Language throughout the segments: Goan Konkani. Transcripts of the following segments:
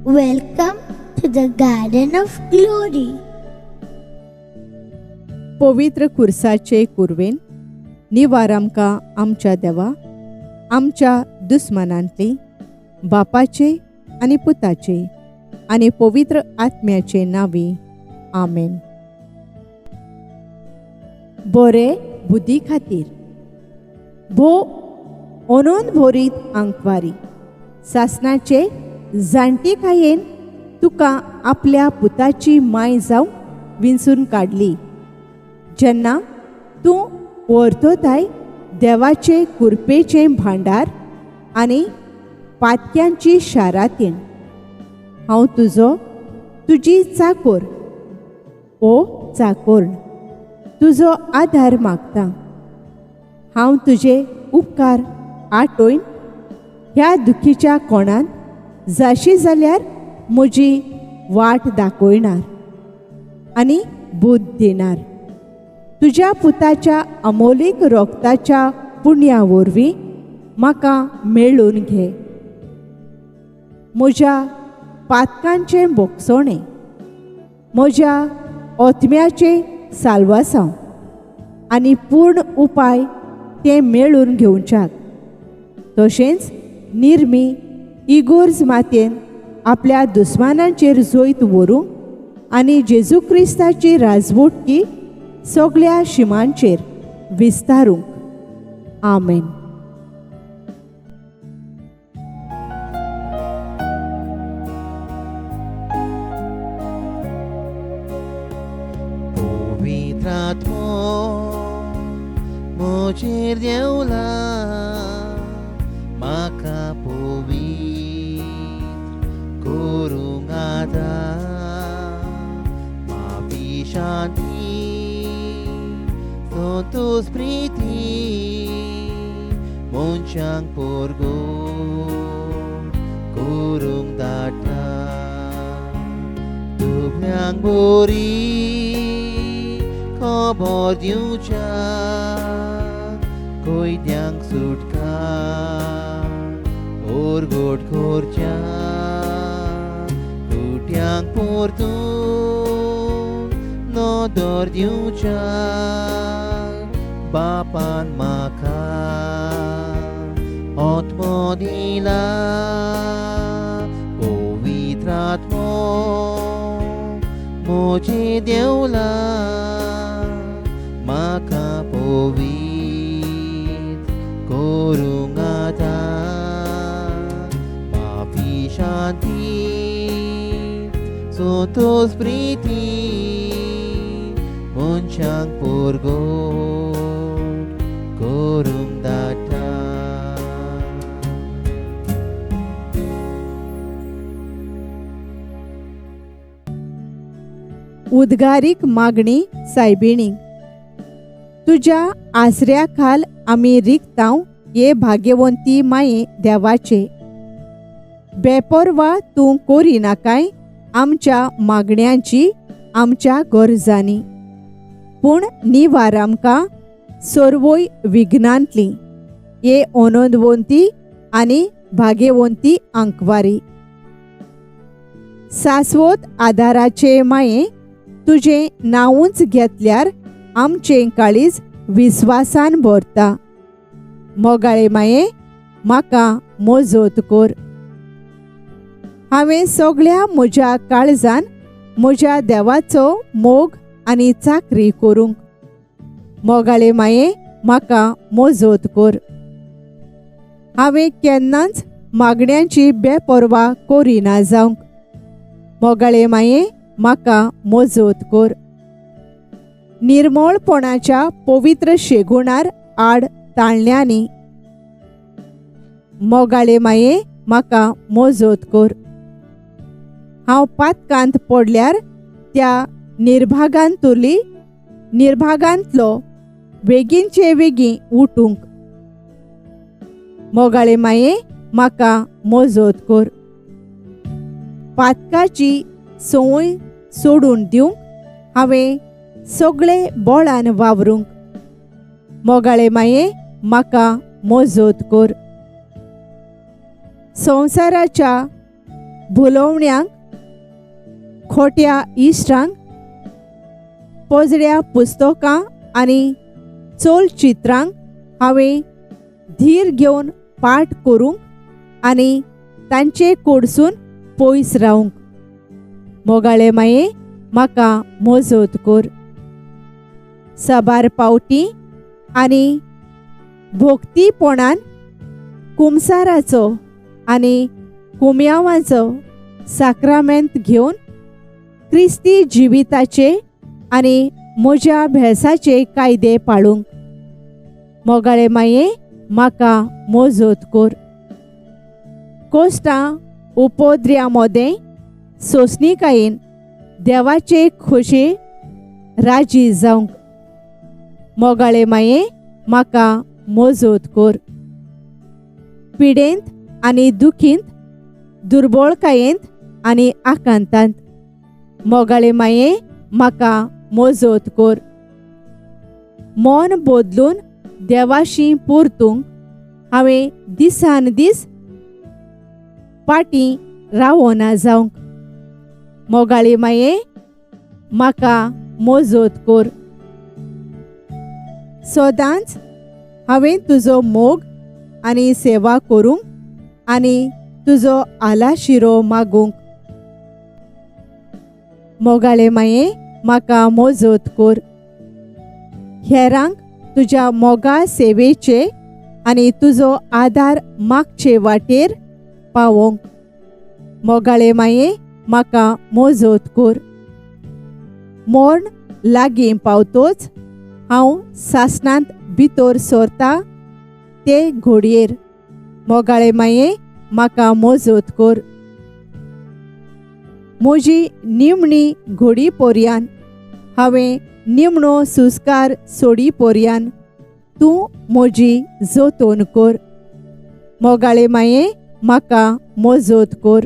Welcome to the Garden of Glory. पवित्र कुर्साचे कुरवेन निवार आमकां आमच्या देवा आमच्या दुस्मानांतली बापाचे आनी पुताचे आनी पवित्र आत्म्याचे नांवी आमेन. बरे बुद्धी खातीर भो अनंत भरीत आंकवारी सासणाचे जाणटेकायेन तुका आपल्या पुताची माय जावंक विंचून काडली. जेन्ना तूं व्हरतोताय देवाचे कुरपेचें भांडार आनी पातक्यांची शारातीण, हांव तुजो तुजी चाकोर ओ चाकोर्ण तुजो आदार मागता. हांव तुजे उपकार आठोवन ह्या दुखीच्या कोणांत जाशी जाल्यार म्हजी वाट दाखयणार आनी बुद्द दिणार. तुज्या पुताच्या अमोलीक रोगताच्या पुण्या वरवीं म्हाका मेळून घे. म्हज्या पातकांचें बोगसणें, म्हज्या ओतम्याचें साल्वासांव आनी पूर्ण उपाय तें मेळून घेवच्याक. तशेंच निर्मी इगोर्ज मातयेन आपल्या दुस्मानांचेर जैत व्हरूंक आनी जेजू क्रिस्ताची राजवटकी सगळ्या शिमांचेर विस्तारूंक. आमेन. पवित्र आत्मो म्हजेर देंवला, म्हाका पवित्र करूंक आतां. माफी शांती संतोष प्रिती मनशांक परगट करूंक धाडटा. दुबळ्यांक बरी खबर दिवच्या, कैद्यांक सुटका ओरगोट करच्या, कुट्यांक परतून नदर दिवच्या. बापान म्हाका आत्मो दिला, पवित्र आत्मो म्हजे देवला, म्हाका पवित्र करूंक आतां. माफी शांती संतोष प्रिती मनशांक परगट करूंक धाडटा. उद्गारीक मागणी सायबिणी, तुज्या आसऱ्या खाल आमी रिगतांव हे भाग्यवंती माये देवाचे. बेपर्वा तूं करिनाकाय आमच्या मागण्यांची आमच्या गरजांनी, पूण निवार आमकां सर्वय विघ्नांतली हे अनंदवंती आनी भाग्यवंती आंकवारी. सास्वत आदाराचे माये तुजें नांवूच घेतल्यार आमचें काळीज विस्वासान भरता. मोगाळे माये म्हाका मजत कर. हांवें सगळ्या म्हज्या काळजान म्हज्या देवाचो मोग आनी चाकरी करूंक. मोगाळे माये म्हाका मजत कर. हांवें केन्नाच मागण्यांची बेपर्वा करिना जावंक. मोगाळे माये म्हाका मजत कर. निर्मळपणाच्या पवित्र शेगुणार आड ताळण्यांनी. मोगाळे माये म्हाका मजत कर. हांव पातकांत पडल्यार त्या निर्भागांतुली निर्भागांतलो बेगीनचे बेगीन उठूंक. मोगाळे माये म्हाका मजत कर. पातकाची संवय सोडून दिवंक हांवें सगळे बळान वावरूंक. मोगाळे माये म्हाका मजत कर. संवसाराच्या भुलोवण्यांक, खोट्या इश्टांक, पोजड्या पुस्तकां आनी चलचित्रांक हांवें धीर घेवन पाठ करूंक आनी तांचे कडसून पयस रावंक. मोगाळे माये, म्हाका मजत कर. साबार पावटी आनी भोक्तीपणान कुमसाराचो आनी कुम्यावाचो साक्रामेंत घेवन क्रिस्ती जिविताचे आनी म्हज्या भेसाचे कायदे पाळूंक. मोगाळे माये, म्हाका मजत कर. कोश्टां उपद्र्या मोदें सोंसणीकायेन देवाचे खोशे राजी जावंक. मोगाळे माये, म्हाका मजत कर. पिडेंत आनी दुखींत, दुर्बळकायेंत आनी आकांतांत मोगाळे माये, म्हाका मजत कर. मन बदलून देवाशी परतूंक हांवें दिसान दीस पाटी रावना जावंक. मोगाळे माये, म्हाका मजत कर. सदांच हांवें तुजो मोग आनी सेवा करूंक आनी तुजो आलाशिरो मागूंक. मोगाळे माये, म्हाका मजत कर. हेरांक तुज्या मोगा सेवेचे आनी तुजो आदार मागचे वाटेर पावोवंक. मोगाळे माये, म्हाका मजत कर. मर्ण लागीं पावतोच हांव सासणांत भितर सरता ते घोडयेर. मोगाळे माये, म्हाका मजत कर. म्हजी निमणी घोडी पोरयान हांवें निमणो सुस्कार सोडी पोरयान तूं म्हजी जतोन कर. मोगाळे माये, म्हाका मजत कर.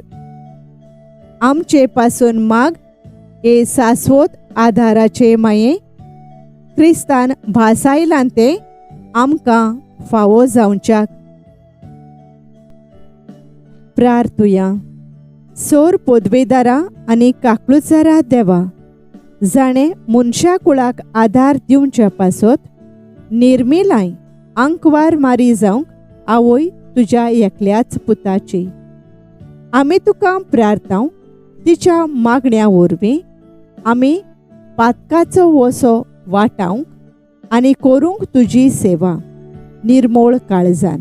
आमचे पासून माग हे शाश्वत आदाराचे माये, क्रिस्तान भासायलां तें आमकां फावो जावच्याक. प्रार्थुया. सोर पोदवेदारा आनी काकळुचारा देवा, जाणें मनशा कुळाक आदार दिवच्या पासत निर्मिलाय आंकवार मारी जावंक आवय तुज्या एकल्याच पुताची, आमी तुका प्रार्थांव तिच्या मागण्या वरवीं आमी पातकाचो वसो वाटावंक आनी करूंक तुजी सेवा निर्मोळ काळजान,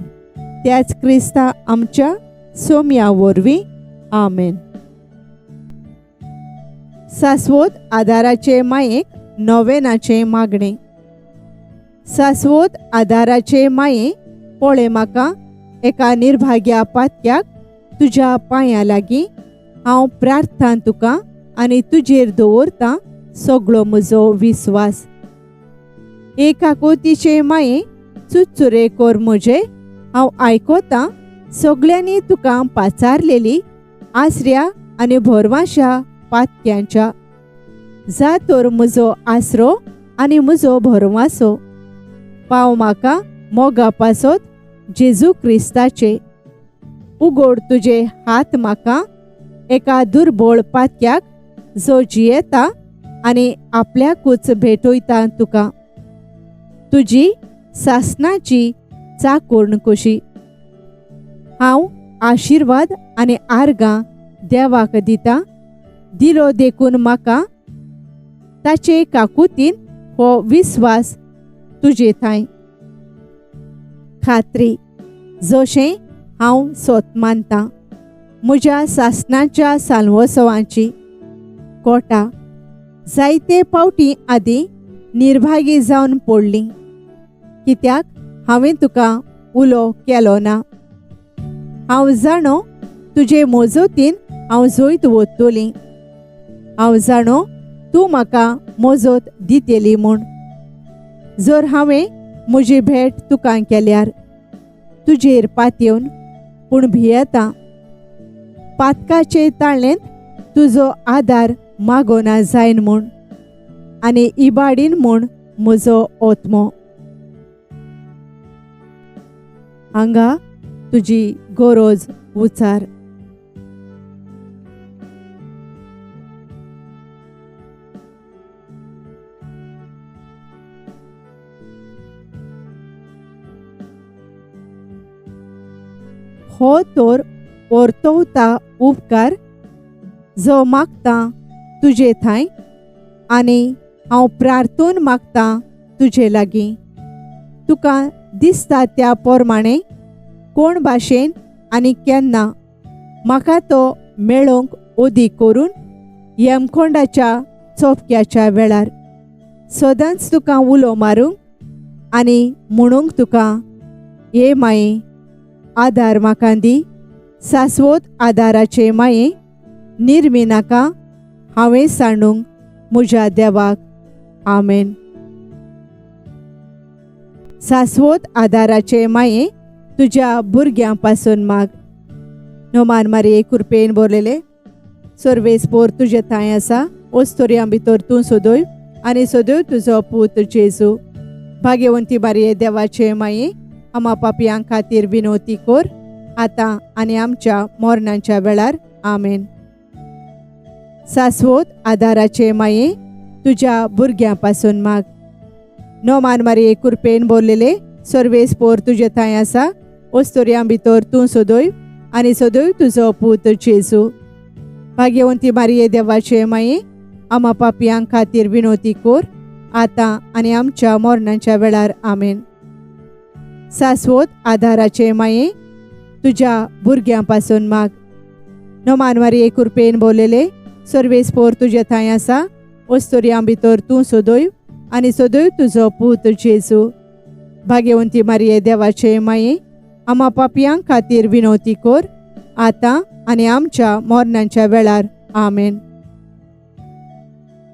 त्याच क्रिस्ता आमच्या सोम्या वरवीं. आमेन. शाश्वत आदाराचे मायेक नोवेनाचें मागणें. शाश्वत आदाराचे माये, पळय म्हाका एका निर्भाग्या पातक्याक तुज्या पांयां लागीं हांव प्रार्थना तुका आनी तुजेर दवरतां सगळो म्हजो विस्वास. एक आकुतीचे माये, चुचुरे कर म्हजे, हांव आयकतां सगळ्यांनी तुका पाचारलेली आसऱ्या आनी भरवांशा पातक्यांच्या. जा तर म्हजो आसरो आनी म्हजो भरवांसो, पाव म्हाका मोगा पासत जेजू क्रिस्ताचे. उगोड तुजे हात म्हाका एका दुर्बळ पातक्याक जो जियेता आनी आपल्याकूच भेटयता तुका तुजी सासणाची चाकोर्ण कशी. हांव आशिर्वाद आनी आर्गां देवाक दिता, दिलो देखून म्हाका ताचे काकुतीन हो विस्वास तुजे थांय. खात्री जशें हांव सोत मानतां म्हज्या सासणाच्या साल्वोत्सवाची कोटा जायते पावटी आदीं निर्भागी जावन पडली, कित्याक हांवें तुका उलो केलो ना. हांव जाणो तुजे मजतीन हांव जैत वतली, हांव जाणो तूं म्हाका मजत दितली म्हूण. जर हांवें म्हजी भेट तुका केल्यार तुजेर पातयेवन, पूण भियेता पातकाचे ताळेंत तुजो आदार मागोना जायन म्हूण आनी इबाडीन म्हूण म्हजो आत्मो. हांगा तुजी गरज उचार. हो तर परतवता उपकार जो मागता तुजे थांय आनी हांव प्रार्थून मागता तुजे लागीं. तुका दिसता त्या प्रमाणे कोण भाशेन आनी केन्ना म्हाका तो मेळोवंक ओदी करून यमकोंडाच्या चोपक्याच्या वेळार सदांच तुका उलो मारूंक आनी म्हणूंक तुका, हे माये आदार म्हाका दी, सासवत आदाराचे माये निर्मी नाका हांवें सांडूंक म्हज्या देवाक. आमेन. सासवत आदाराचे माये तुज्या भुरग्यां पासून माग. नोमान मारये कुरपेन बोरलेले सर्वेस पोर तुजे थांय आसा, ओस्तोरयां भितर तूं सोदय आनी सोदय तुजो पूत जेजू. भाग्यवंती मारये देवाचे माये आमा पापयां खातीर विनोती कोर आतां आनी आमच्या मरणाच्या वेळार. आमेन. सासवत आदाराचे माये तुज्या भुरग्यां पासून माग. नोमान मारये कुरपेन बोरलेले सर्वेस पोर तुजे थांय आसा, ओस्तोरयां भितर तूं सोदय आनी सोदय तुजो पूत जेजू. भाग्यवंती मारये देवाचे माये आमा पापयां खातीर विनोती कोर आतां आनी आमच्या मरणाच्या वेळार. आमेन. सासवत आदाराचे माये तुज्या भुरग्यां पासून माग. नोमान मारये कुरपेन बोललेले सर्वेस पोर तुजे थांय आसा, ओस्तोरयां भितर तूं सोदय आनी सोदय तुजो पूत जेजू. भाग्यवंती मारये देवाचे माये आमा पापयां खातीर विनोती कोर आतां आनी आमच्या मरणाच्या वेळार. आमेन.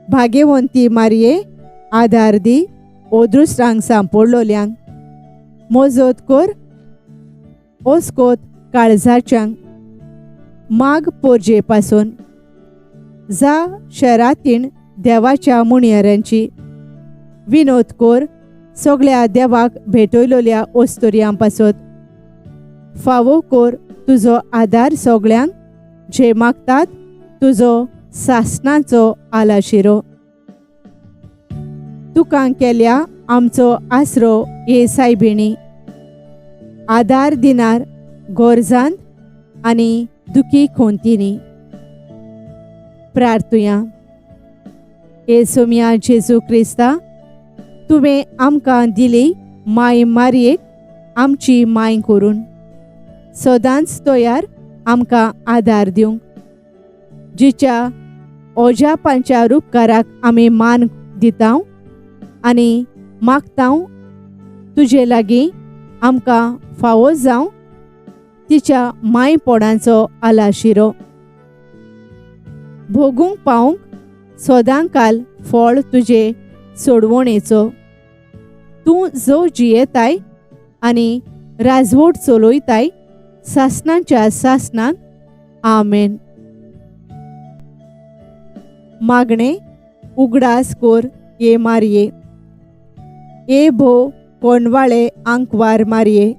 भाग्यवंती मारये आदार दी ओदृश्टांक सांपडलोल्यांक, मोजोत कोर ओस्कोत काळजाच्यांक, माग पोरजे पासून जा शरातीण देवाच्या मुणयऱ्यांची, विनोद कोर सगळ्या देवाक भेटयलोल्या ओस्तोरयां पासत, फावो कोर तुजो आदार सगळ्यांक जे मागतात तुजो सासणाचो आलाशिरो. तुका केल्या आमचो आसरो हे सायबिणी, आदार दिनार गोरजांत आनी दुखी खोंतीनी. प्रार्थुया. हे सोम्या जेजू क्रिस्ता, तुवें आमकां दिली माय मारयेक आमची माय करून सदांच तयार आमकां आदार दिवंक, जिच्या ओजापांच्या रुपकाराक आमी मान दिताव आनी मागताव तुजे लागीं आमकां फावो जावं तिच्या मायपोणाचो आलाशिरो. भोगूंक पावंक सदांकाल फळ तुजे सोडवणेचो. तूं जो जियेताय आनी राजवट चलयताय सासणाच्या सासणाक. आमेन. मागणे उगडास कोर ये मारये, ए भो कोणवाळे आंकवार मारये,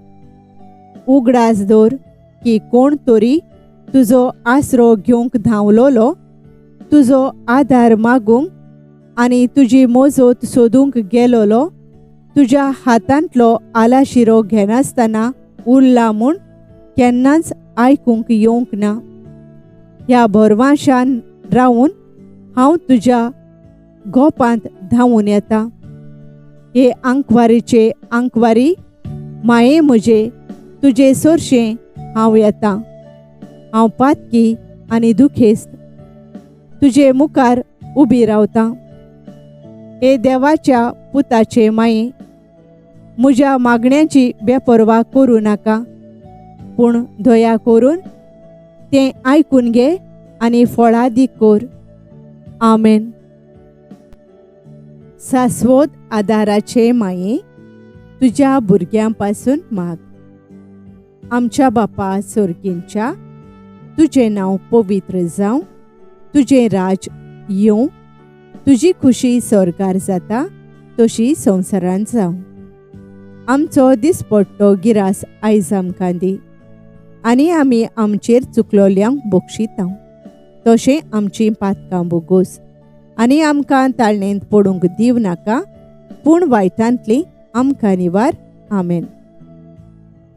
उगडास दवर की कोण तरी तुजो आसरो घेवंक धांवलोलो, तुजो आदार मागूंक आनी तुजी मोजोत सोदूंक गेलोलो, तुज्या हातांतलो आलाशिरो घेनासतना उरला म्हूण केन्नाच आयकूंक येवंक ना. ह्या भरवाशान रावून हांव तुज्या गोपांत धांवून येता. हे आंकवारीचे आंकवारी माये म्हजे, तुजे सोरशें हांव येता. हांव पातकी आनी दुखेस्त तुजे मुखार उबी रावता. हे देवाच्या पुताचे माये, म्हज्या मागण्यांची बेपर्वा करूं नाका, पूण दया करून तें आयकून घे आनी फळादीक कर. आमेन. सासवत आदाराचे माये तुज्या भुरग्यां पासून माग. आमच्या बापा सोर्गींच्या, तुजें नांव पवित्र जावं, तुजें राज येवं, तुजी खुशी स्वर्गार जाता तशी संवसारांत जावं. आमचो दिसपट्टो गिरास आयज आमकां दी आनी आमी आमचेर चुकलोल्यांक बक्षिता तशें आमचीं पातकां बोगोस आनी आमकां ताळणेंत पडूंक दिव नाका, पूण वायटांतली आमकां निवार. आमेन.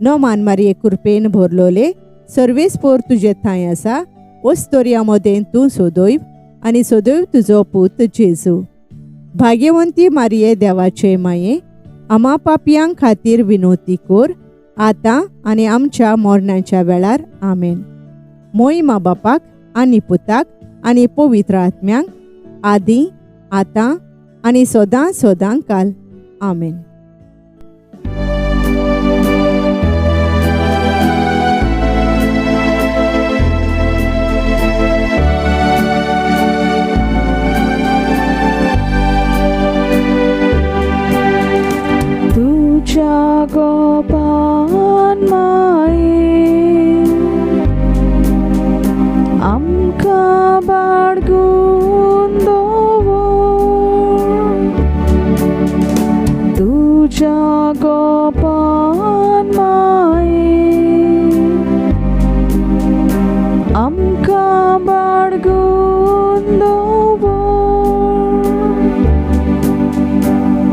नोमान मारये कृपेन भरलोले, सर्वेस्पोर तुजे थांय आसा, ओस्तोरया मदें तूं सदैव आनी सदैव तुजो पूत जेजू. भाग्यवंती मारये देवाचे माये, आमा पापयां खातीर विनोती कोर, आतां आनी आमच्या मरणाच्या वेळार. आमेन. मोहिमा बापाक आनी पुताक आनी पवित्र आत्म्यांक, आदी आतां आनी सदां सदां काल. आमेन. तुझ्या गोपान माये आमकां बाळगून दवर, तुझ्या गोपान माये आमकां बाळगून दवर,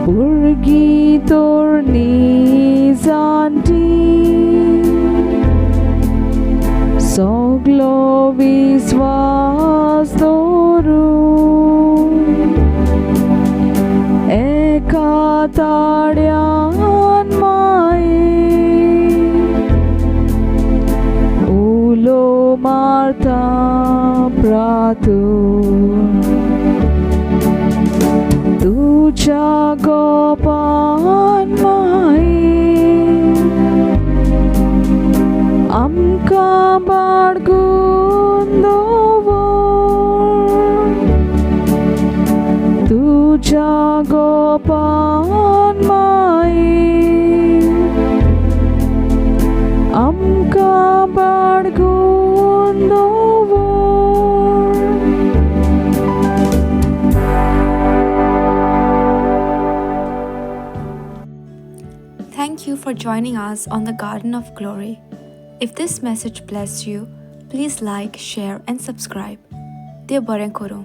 भुरगीं तरणी जाणटी सगलो विस्वास दवरून एका ताड्यान माये उलो मारता प्रातून, तुझ्या गोपान माये आमकां बाळगून दवर, तुझ्या गोपान माये आमकां बाळगून दवर. Thank you for joining us on the Garden of Glory. If this message blessed you, please like, share, and subscribe. Dev बरें करूं.